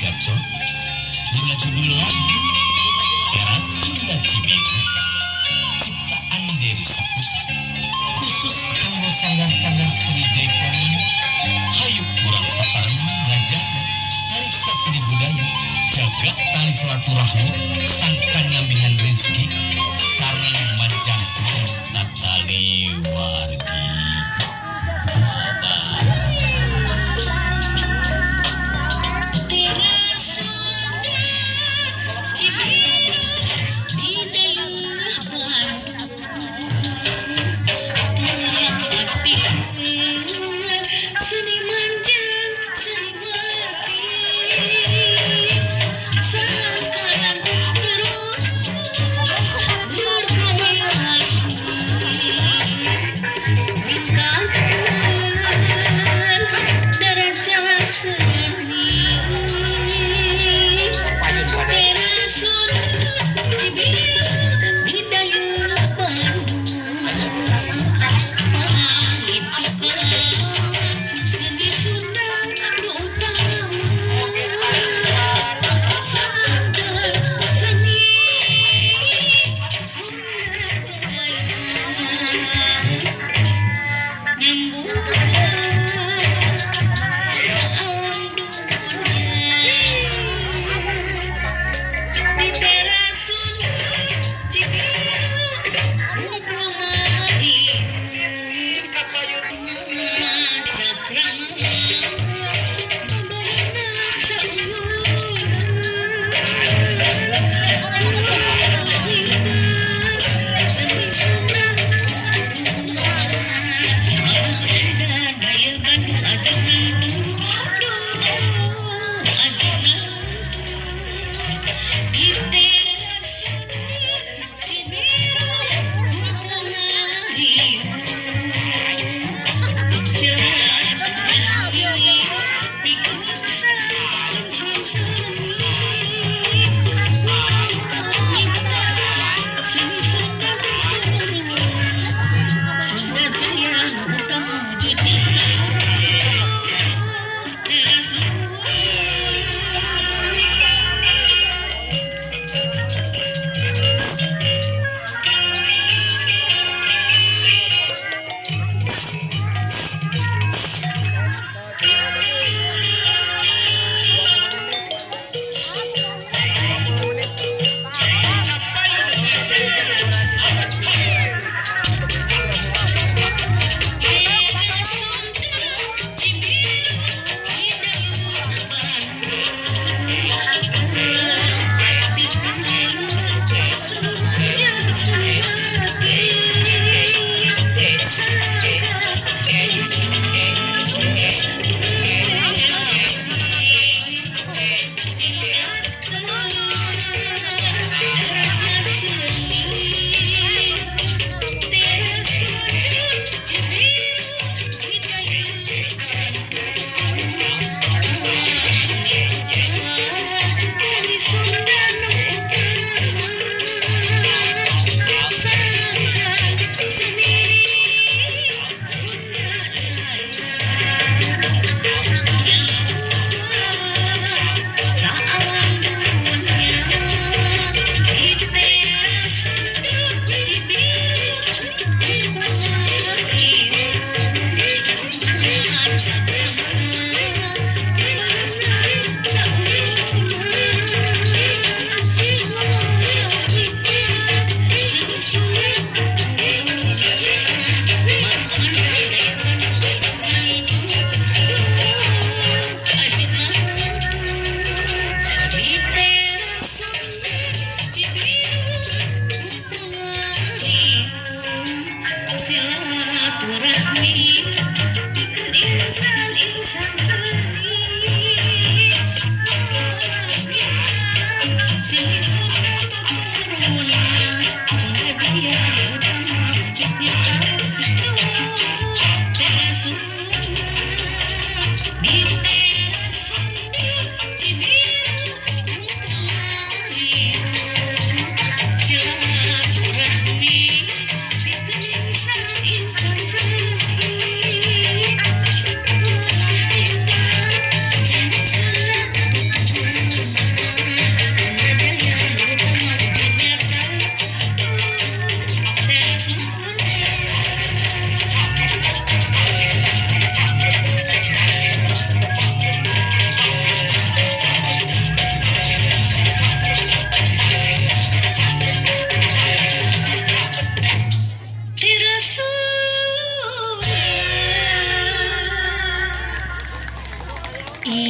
Gacor dengan judul lagu Teras Sunda Cibiru ciptaan Deru Saputra, khusus kanggo sanggar-sanggar seni jaipongan. Hayu urang sasarengan ngajaga, ngariksa seni budaya, jaga tali silaturahmi, sangkan ngambihan rezeki sareng manjang tatali wargi. Abah. Teras Sunda Cibiru di dayeuh Bandung, teu pikeun seniman jeung seniwati, sangkan terus berkreasi, ningkatkeun derajat seni. Payun pada. Teras Sunda Cibiru di dayeuh Bandung, pangitukan seni Sunda nu utama, sanggar seni Sunda Jaya nyambungkeun